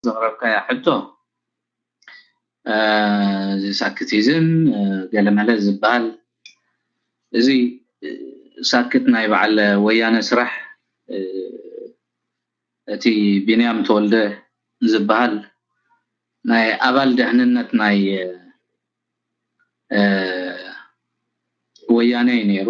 ዘቕረብካያ ሕቶ፣ እዚ ሳክቲዝም ገለመለ ዝበሃል፣ እዚ ሳክት ናይ በዓል ወያነ ስራሕ፣ እቲ ቢንያም ተወልደ ዝበሃል ናይ ኣባል ደህንነት ናይ ወያነ እዩ ነይሩ።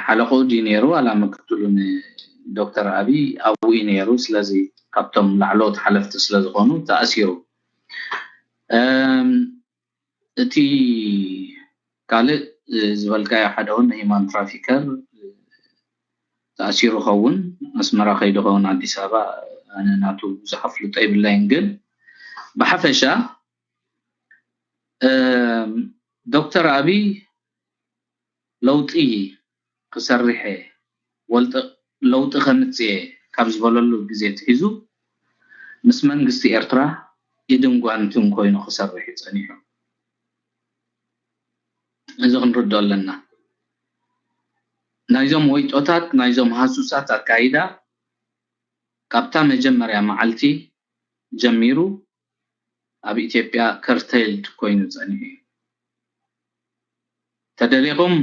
ሓለቕኡ ድዩ ነይሩ ዋላ ምክትሉ ንዶክተር ኣብይ ኣብኡ እዩ ነይሩ። ስለዚ ካብቶም ላዕለዎት ሓለፍቲ ስለዝኾኑ ተኣሲሩ። እቲ ካልእ ዝበልካዮ ሓደ እውን ሂማን ትራፊከር ተኣሲሩ ኸውን፣ ኣስመራ ከይዱ ኸውን፣ ኣዲስ ኣበባ። ኣነ ናቱ ብዙሕ ኣፍልጦ የብለይን፣ ግን ብሓፈሻ ዶክተር ኣብይ ለውጢ ክሰርሕ እየ፣ ለውጢ ከምፅእ እየ ካብ ዝበለሉ ግዜ ኣትሒዙ ምስ መንግስቲ ኤርትራ ኢድን ጓንትን ኮይኑ ክሰርሕ እዩ ፀኒሑ። እዚ ክንርድኦ ኣለና። ናይዞም ወይጦታት፣ ናይዞም ሃሱሳት ኣካይዳ ካብታ መጀመርያ መዓልቲ ጀሚሩ ኣብ ኢትዮጵያ ከርተይልድ ኮይኑ ጸኒሑ እዩ። ተደሊኹም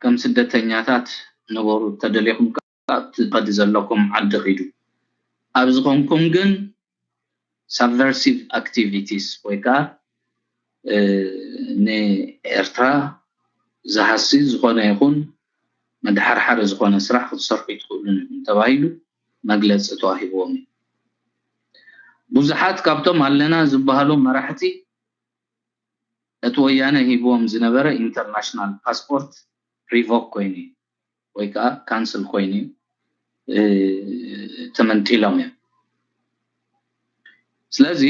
ከም ስደተኛታት ንበሩ፣ ተደሊኹም ከኣ እቲ ከዲ ዘለኩም ዓዲ ኺዱ። ኣብ ዝኾንኩም ግን ሳብቨርሲቭ ኣክቲቪቲስ ወይ ከኣ ንኤርትራ ዝሃሲ ዝኾነ ይኹን መድሓርሓሪ ዝኾነ ስራሕ ክትሰርሑ ኣይትኽእሉን ኢኹም ተባሂሉ መግለፂ ተዋሂብዎም እዩ። ብዙሓት ካብቶም ኣለና ዝበሃሉ መራሕቲ እቲ ወያነ ሂብዎም ዝነበረ ኢንተርናሽናል ፓስፖርት ሪቮክ ኮይኑ እዩ ወይ ከዓ ካንስል ኮይኑ እዩ፣ ተመንጢሎም እዮም። ስለዚ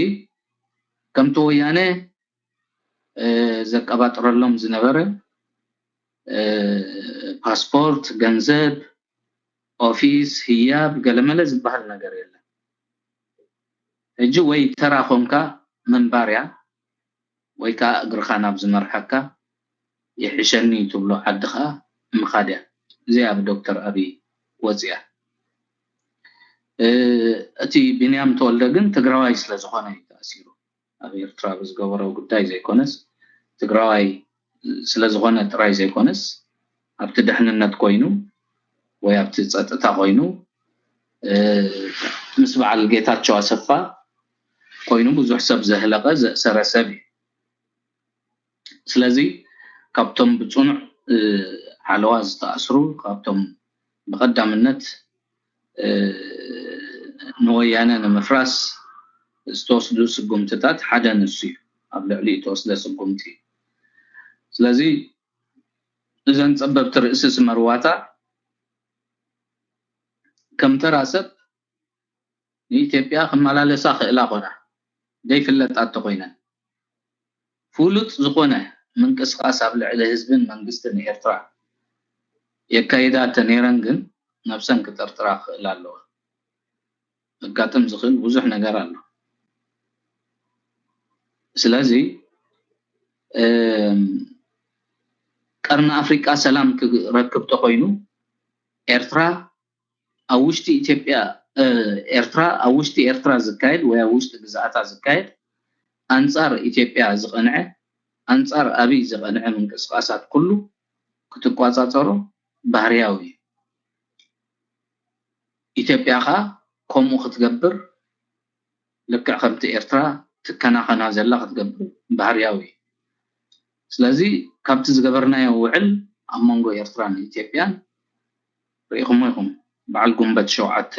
ከምቲ ወያነ ዘቀባጥረሎም ዝነበረ ፓስፖርት፣ ገንዘብ፣ ኦፊስ፣ ህያብ፣ ገለመለ ዝበሃል ነገር የለን። ሕጂ ወይ ተራ ኮንካ ምንባርያ ወይ ከዓ እግርኻ ናብ ዝመርሓካ ይሕሸኒ ትብሎ ዓዲ ከዓ ምኻድ እያ። እዚኣ ብዶክተር ኣብይ ወፂኣ። እቲ ቢንያም ተወልደ ግን ትግራዋይ ስለዝኾነ እዩ ተኣሲሩ። ኣብ ኤርትራ ብዝገበሮ ጉዳይ ዘይኮነስ ትግራዋይ ስለዝኾነ ጥራይ ዘይኮነስ ኣብቲ ደሕንነት ኮይኑ ወይ ኣብቲ ፀጥታ ኮይኑ ምስ በዓል ጌታቸው ኣሰፋ ኮይኑ ብዙሕ ሰብ ዘህለቀ ዘእሰረ ሰብ እዩ። ስለዚ ካብቶም ብፅኑዕ ሓለዋ ዝተኣስሩ ካብቶም ብቐዳምነት ንወያነ ንምፍራስ ዝተወስዱ ስጉምትታት ሓደ ንሱ እዩ። ኣብ ልዕሊ ዝተወስደ ስጉምቲ እዩ። ስለዚ እዘን ፀበብቲ ርእሲ ዝመርዋታ ከም ተራ ሰብ ንኢትዮጵያ ክመላለሳ ክእላ ኮና ዘይፍለጣ እንተኮይነን ፍሉጥ ዝኾነ ምንቅስቃስ ኣብ ልዕሊ ህዝብን መንግስትን ኤርትራ የካይዳ እንተነይረን ግን ነብሰን ክጥርጥራ ክኽእላ ኣለዋ። ዘጋጥም ዝኽእል ብዙሕ ነገር ኣሎ። ስለዚ ቀርኒ ኣፍሪቃ ሰላም ክረክብ ተኮይኑ ኤርትራ ኣብ ውሽጢ ኢትዮጵያ ኤርትራ ኣብ ውሽጢ ኤርትራ ዝካየድ ወይ ኣብ ውሽጢ ግዝኣታ ዝካየድ ኣንጻር ኢትዮጵያ ዝቐንዐ ኣንጻር ኣብይ ዝቐንዐ ምንቅስቃሳት ኩሉ ክትቋጻጸሮ ባህርያዊ እዩ። ኢትዮጵያ ከኣ ከምኡ ክትገብር ልክዕ ከምቲ ኤርትራ ትከናኸና ዘላ ክትገብር ባህርያዊ እዩ። ስለዚ ካብቲ ዝገበርናዮ ውዕል ኣብ መንጎ ኤርትራን ኢትዮጵያን ርኢኹሞ ኢኹም። በዓል ጉንበት ሸውዓተ፣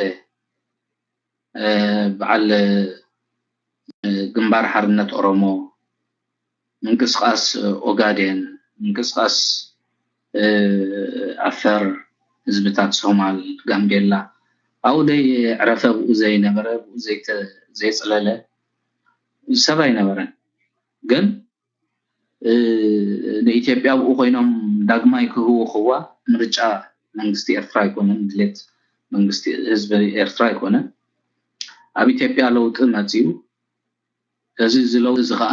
በዓል ግንባር ሓርነት ኦሮሞ፣ ምንቅስቃስ ኦጋዴን፣ ምንቅስቃስ ዓፈር፣ ህዝብታት ሶማል፣ ጋምቤላ ኣብኡ ደይ ዕረፈ ብኡ ዘይነበረ ብኡ ዘይጸለለ ሰብ ኣይነበረን። ግን ንኢትዮጵያ ኣብኡ ኮይኖም ዳግማይ ክህውኽዋ ምርጫ መንግስቲ ኤርትራ ኣይኮነን፣ ድሌት መንግስቲ ህዝቢ ኤርትራ ኣይኮነን። ኣብ ኢትዮጵያ ለውጢ መፅዩ። እዚ እዚ ለውጢ እዚ ከዓ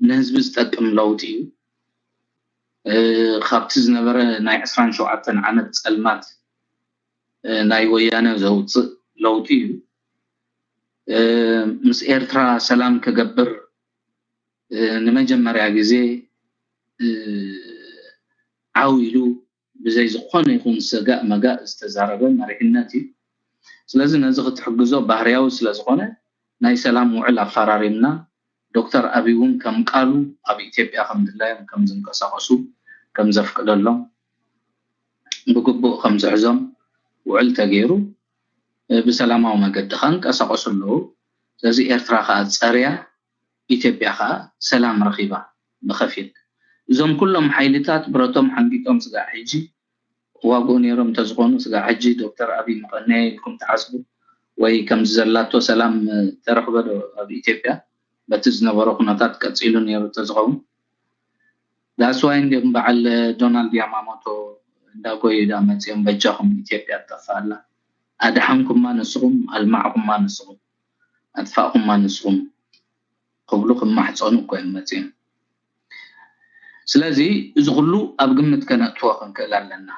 ንህዝቢ ዝጠቅም ለውጢ እዩ። ካብቲ ዝነበረ ናይ ዕስራን ሸውዓተን ዓመት ፀልማት ናይ ወያነ ዘውፅእ ለውጢ እዩ። ምስ ኤርትራ ሰላም ክገብር ንመጀመርያ ግዜ ዓው ኢሉ ብዘይ ዝኾነ ይኹን ስጋእ መጋእ ዝተዛረበ መሪሕነት እዩ። ስለዚ ነዚ ክትሕግዞ ባህርያዊ ስለዝኾነ ናይ ሰላም ውዕል ኣፈራሪምና። ዶክተር ኣብይ እውን ከም ቃሉ ኣብ ኢትዮጵያ ከም ድላዮም ከም ዝንቀሳቐሱ ከም ዘፍቅደሎም ብግቡእ ከም ዝሕዞም ውዕል ተገይሩ ብሰላማዊ መገዲ ከንቀሳቐሱ ኣለዉ። ስለዚ ኤርትራ ከዓ ጸርያ፣ ኢትዮጵያ ከዓ ሰላም ረኺባ ብኸፊል። እዞም ኩሎም ሓይልታት ብረቶም ሓንጊጦም ስጋዕ ሕጂ ዋግኡ ነይሮም እንተዝኾኑ ስጋዕ ሕጂ ዶክተር ኣብይ ምቐነየ ኢልኩም ትሓስቡ ወይ ከምዚ ዘላቶ ሰላም ተረኽበ ዶ ኣብ ኢትዮጵያ በቲ ዝነበሮ ኩነታት ቀፂሉ ነይሩ እንተዝኸውን። ዳስዋይ እንዲም በዓል ዶናልድ ያማሞቶ እንዳጎዩ ዳ መፂኦም በጃኹም ኢትዮጵያ ትጠፍኣላ፣ ኣድሓንኩማ ንስኹም፣ ኣልማዕኩማ ንስኹም፣ ኣጥፋእኩማ ንስኹም ክብሉ ክማሕፀኑ እኮ እዮም መፂኦም። ስለዚ እዚ ኩሉ ኣብ ግምት ከነእትዎ ክንክእል ኣለና።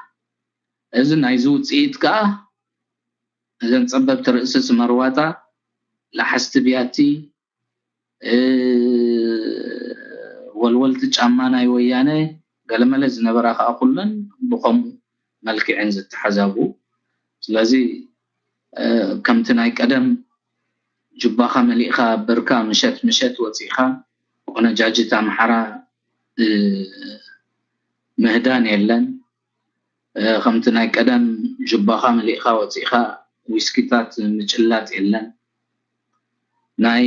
እዚ ናይዚ ውፅኢት ከዓ እዘን ፀበብቲ ርእሲ ስመርዋጣ ለሓስቲ ብያቲ ወልወልቲ ጫማ ናይ ወያነ ገለመለ ዝነበራ ከዓ ኩለን ብኸምኡ መልክዕን ዝተሓዛቡ። ስለዚ ከምቲ ናይ ቀደም ጁባኻ መሊእኻ በርካ ምሸት ምሸት ወፂእኻ ቆነጃጅት ኣምሓራ ምህዳን የለን። ከምቲ ናይ ቀደም ጁባኻ መሊእኻ ወፂእኻ ዊስኪታት ምጭላጥ የለን። ናይ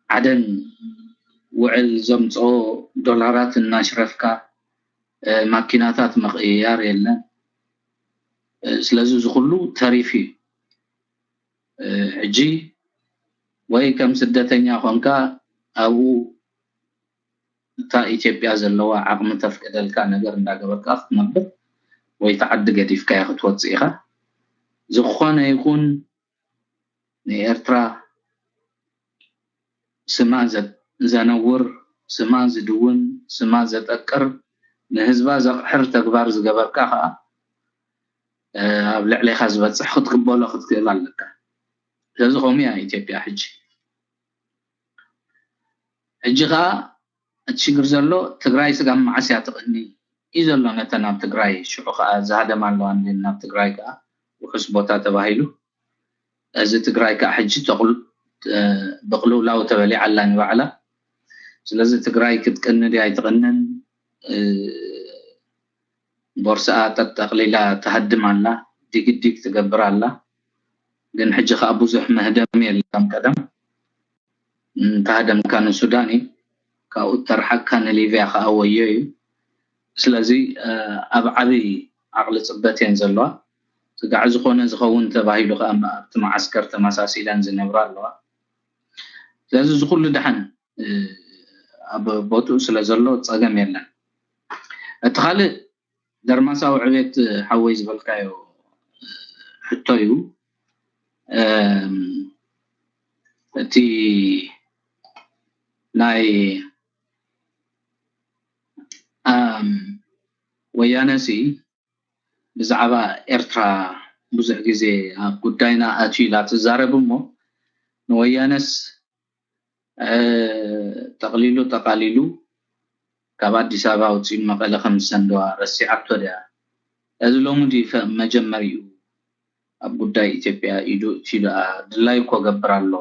ዓደን ውዕል ዘምፅኦ ዶላራት እናሽረፍካ ማኪናታት ምቕይያር የለን። ስለዚ እዚ ኩሉ ተሪፍ እዩ። ሕጂ ወይ ከም ስደተኛ ኮንካ ኣብኡ እታ ኢትዮጵያ ዘለዋ ዓቕሚ ተፍቅደልካ ነገር እንዳገበርካ ክትነብር ወይ እቲ ዓዲ ገዲፍካዮ ክትወፅእ ኢኻ። ዝኾነ ይኹን ንኤርትራ ስማ ዘነውር፣ ስማ ዝድውን፣ ስማ ዘጠቅር፣ ንህዝባ ዘቕሕር ተግባር ዝገበርካ ከዓ ኣብ ልዕሌኻ ዝበፅሕ ክትቅበሎ ክትክእል ኣለካ። ስለዚ ከምኡ እያ ኢትዮጵያ ሕጂ። ሕጂ ከዓ እቲ ሽግር ዘሎ ትግራይ ስጋብ መዓስ እያ ትቕኒ እዩ ዘሎ። ነተን ኣብ ትግራይ ሽዑ ከዓ ዝሃደማ ኣለዋ እንድን ናብ ትግራይ ከዓ ውሑስ ቦታ ተባሂሉ። እዚ ትግራይ ከዓ ሕጂ ብቅልውላው ተበሊዓ ኣላ ንባዕላ። ስለዚ ትግራይ ክትቅኒ ድያ ኣይትቕንን? ቦርስኣ ጠጠቕሊላ ትሃድም ኣላ፣ ዲግዲግ ትገብር ኣላ። ግን ሕጂ ከዓ ብዙሕ መህደም የለን ከም ቀደም። እንተሃደምካ ንሱዳን እዩ፣ ካብኡ እተርሓቅካ ንሊብያ ከዓ ወዮ እዩ። ስለዚ ኣብ ዓብይ ዓቕሊ ፅበት እየን ዘለዋ። ስጋዕ ዝኾነ ዝኸውን ተባሂሉ ከዓ ኣብቲ መዓስከር ተመሳሲለን ዝነብራ ኣለዋ። ስለዚ እዚ ኩሉ ደሓን ኣብ ቦትኡ ስለ ዘሎ ፀገም የለን። እቲ ካልእ ደርማሳዊ ዕቤት ሓወይ ዝበልካዮ ሕቶ እዩ። እቲ ናይ ወያነ ሲ ብዛዕባ ኤርትራ ብዙሕ ግዜ ኣብ ጉዳይና ኣትዩ ኢላ ትዛረብ እሞ ንወያነስ ጠቕሊሉ ጠቓሊሉ ካብ ኣዲስ ኣበባ ኣውፂኡ መቐለ ከም ዝሰንደዋ ረሲዓቶ ድያ? እዚ ሎሚ ድዩ መጀመሪኡ ኣብ ጉዳይ ኢትዮጵያ ኢዱ እትዩ ደኣ ድላዩ እኮ ገብር ኣሎ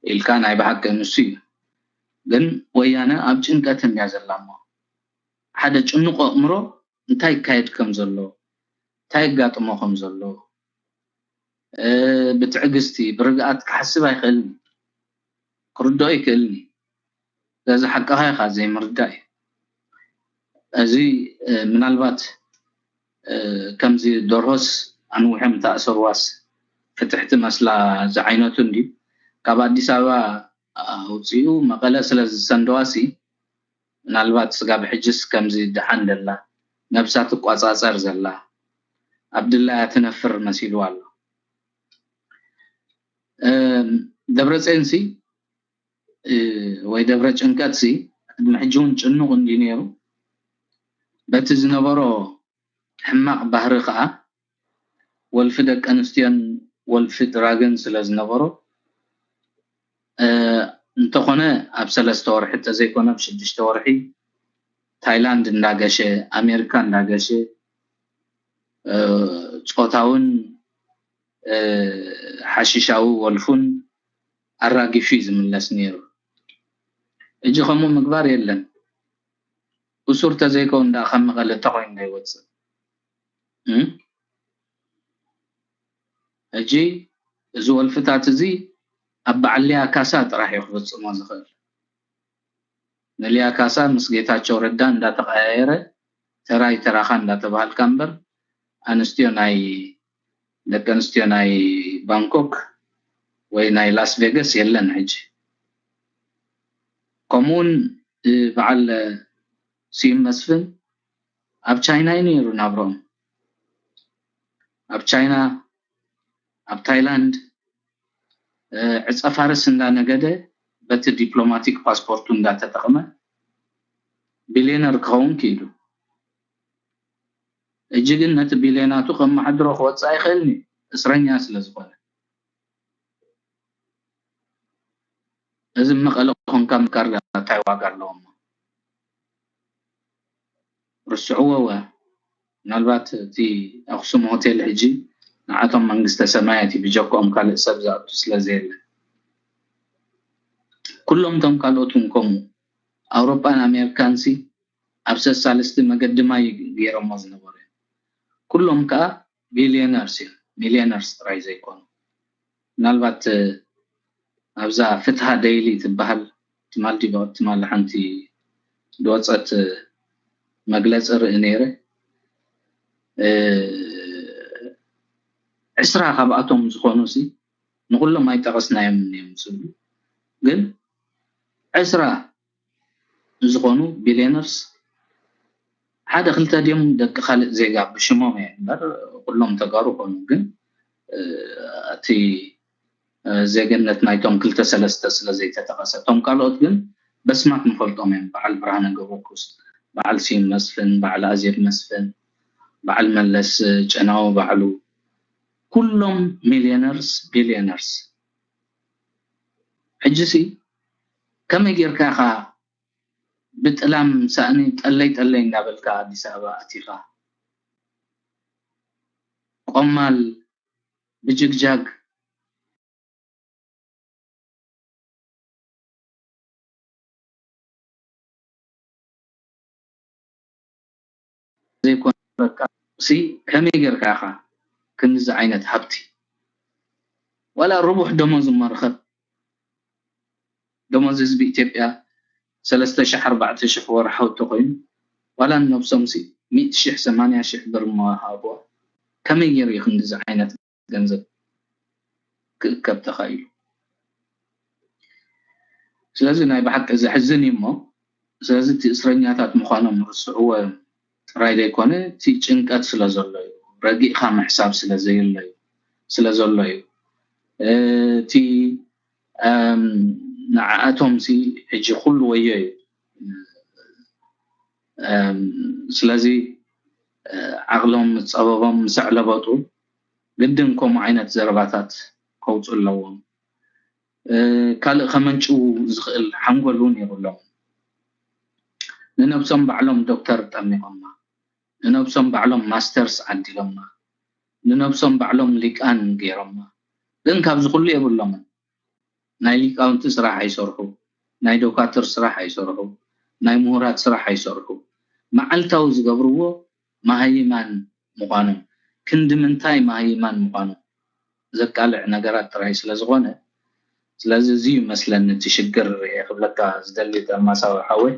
ኢልካ ናይ ብሓቂ ንሱ እዩ። ግን ወያነ ኣብ ጭንቀት እንድያ ዘላ እሞ ሓደ ጭኑቕ ኣእምሮ እንታይ ይካየድ ከም ዘሎ እንታይ የጋጥሞ ከም ዘሎ ብትዕግስቲ ብርግኣት ክሓስብ ኣይኽእልን። ክርድኦ ይክእልኒ። ስለዚ ሓቅኻ ኢኻ ዘይምርዳእ እዩ። እዚ ምናልባት ከምዚ ደርሆስ ኣንዊሖም ተኣሰርዋስ ፍትሕቲ መስላ ዝዓይነቱ እንድዩ ካብ ኣዲስ ኣበባ ኣውፅኡ መቐለ ስለ ዝሰንደዋሲ ምናልባት ስጋብ ሕጅስ ከምዚ ደሓን ደላ ነብሳ ትቋፃፀር ዘላ ኣብ ድላያ ትነፍር መሲልዋ ኣሎ። ደብረፅዮንሲ ወይ ደብረ ጭንቀትሲ ቅድሚ ሕጂ እውን ጭኑቕ እንዲ ነይሩ በቲ ዝነበሮ ሕማቕ ባህሪ ከዓ ወልፊ ደቂ ኣንስትዮን ወልፊ ድራግን ስለ ዝነበሮ፣ እ፣ እንተኾነ ኣብ ሰለስተ ወርሒ እንተዘይኮነ ኣብ ሽዱሽተ ወርሒ ታይላንድ እንዳገሸ፣ ኣሜሪካ እንዳገሸ፣ እ፣ ጾታውን፣ እ፣ ሓሽሻዊ ወልፉን ኣራጊፉ እዩ ዝምለስ ነይሩ። ሕጂ ከምኡ ምግባር የለን። እሱር ተዘይከውን ደኣ ካብ መቐለ ተኾይኑ ዶ ይወፅእ? እም? ሕጂ እዚ ወልፍታት እዚ ኣብ በዓል ሊያ ካሳ ጥራሕ እዩ ክፍፅሞ ዝኽእል። ንሊያ ካሳ ምስ ጌታቸው ረዳ እንዳተቀያየረ ተራይ ተራኻ እንዳተባሃልካ እምበር ኣንስትዮ ናይ ደቂ ኣንስትዮ ናይ ባንኮክ ወይ ናይ ላስ ቬገስ የለን። ሕጂ ከምኡውን እ፣ በዓል ስዩም መስፍን ኣብ ቻይና እዩ ነይሩ ናብርኦም። ኣብ ቻይና፣ ኣብ ታይላንድ፣ እ፣ ዕፀ ፋርስ እንዳነገደ በቲ ዲፕሎማቲክ ፓስፖርቱ እንዳተጠቕመ ቢልዮነር ክኸውን ክኢሉ። ሕጂ ግን ነቲ ቢልዮናቱ ከመሓድሮ ክወፅእ ኣይኽእልን እዩ፣ እስረኛ ስለ ዝኾነ። እዚ መቐለ ኮንካ ምካር እንታይ ዋጋ ኣለዎ እሞ? ርስዕዎ ወ ምናልባት እቲ ኣክሱም ሆቴል ሕጂ ንዓቶም መንግስተ ሰማያት እዩ፣ ብጀክኦም ካልእ ሰብ ዝኣቱ ስለ ዘየለ። ኩሎም እቶም ካልኦት እውን ከምኡ። ኣውሮጳን ኣሜሪካን ሲ ኣብ ሰሳልስቲ መገዲ ማይ ገይሮሞ ዝነበሩ እዮም። ኩሎም ከዓ ቢልዮነርስ እዮም፣ ሚልዮነርስ ጥራይ ዘይኮኑ። ምናልባት ኣብዛ ፍትሃ ደይሊ ትበሃል ትማል ድዩ ትማል ሓንቲ ዝወፀት መግለፂ ርኢ ነይረ። እ፣ ዕስራ ካብኣቶም ዝኾኑ ሲ ንኩሎም ኣይጠቐስናዮም እዮም ዝብሉ፣ ግን ዕስራ ዝኾኑ ቢልዮነርስ ሓደ ክልተ ድዮም ደቂ ካልእ ዜጋ ብሽሞም እየ እምበር ኩሎም ተጋሩ ኮኑ፣ ግን እ፣ እቲ እ፣ ዜግነት ናይቶም ክልተ ሰለስተ ስለ ዘይተጠቐሰ፣ እቶም ካልኦት ግን በስማት ንፈልጦም እዮም። በዓል ብርሃነ ገብረኩስ፣ በዓል ስዩም መስፍን፣ በዓል ኣዜብ መስፍን፣ በዓል መለስ ጨናዊ ባዕሉ፣ ኩሎም ሚልዮነርስ ቢልዮነርስ። ሕጂ ሲ ከመይ ጌርካ ኢኻ ብጥላም ሳእኒ ጠለይ ጠለይ እንዳበልካ ኣዲስ ኣበባ ኣቲኻ ቆማል ብጅግጃግ ዘይኮነ በቃ ሲ ከመይ ጌርካ ኢኻ ክንዚ ዓይነት ሃብቲ ዋላ ርቡሕ ደሞዝ እሞ ርኸብ። ደሞዝ ህዝቢ ኢትዮጵያ ሰለስተ ሺሕ ኣርባዕተ ሺሕ ወርሓዊ ተኮይኑ ዋላ ንነብሶም ሲ ሚእቲ ሺሕ ሰማንያ ሺሕ ብር እሞ ሃብዋ። ከመይ ገይሩ እዩ ክንድዚ ዓይነት ገንዘብ ክእከብ ተኻኢሉ? ስለዚ ናይ ብሓቂ ዘሕዝን እዩ እሞ ስለዚ እቲ እስረኛታት ምዃኖም ርስዕዎ እዮም ጥራይ ዘይኮነ እቲ ጭንቀት ስለ ዘሎ እዩ፣ ረጊእካ ምሕሳብ ስለ ዘየሎ እዩ ስለ ዘሎ እዩ። እቲ ንዓኣቶም ሲ ሕጂ ኩሉ ወዮ እዩ። ስለዚ ዓቕሎም ጸበቦም ምስ ኣዕለበጡ ግድን ከምኡ ዓይነት ዘረባታት ከውፁ ኣለዎም። ካልእ ከመንጭው ዝኽእል ሓንጎል እውን የብሎም። ንነብሶም ባዕሎም ዶክተር ጠሚቖማ፣ ንነብሶም ባዕሎም ማስተርስ ዓዲሎማ፣ ንነብሶም ባዕሎም ሊቃን ገይሮማ። ግን ካብዚ ኩሉ የብሎምን። ናይ ሊቃውንቲ ስራሕ ኣይሰርሑ፣ ናይ ዶካትር ስራሕ ኣይሰርሑ፣ ናይ ምሁራት ስራሕ ኣይሰርሑ። መዓልታዊ ዝገብርዎ መሃይማን ምዃኖም፣ ክንዲ ምንታይ መሃይማን ምዃኖም ዘቃልዕ ነገራት ጥራይ ስለ ዝኾነ፣ ስለዚ እዚ እዩ መስለኒ እቲ ሽግር እየ ክብለካ ዝደሊ ጠርማሳዊ ሓወይ።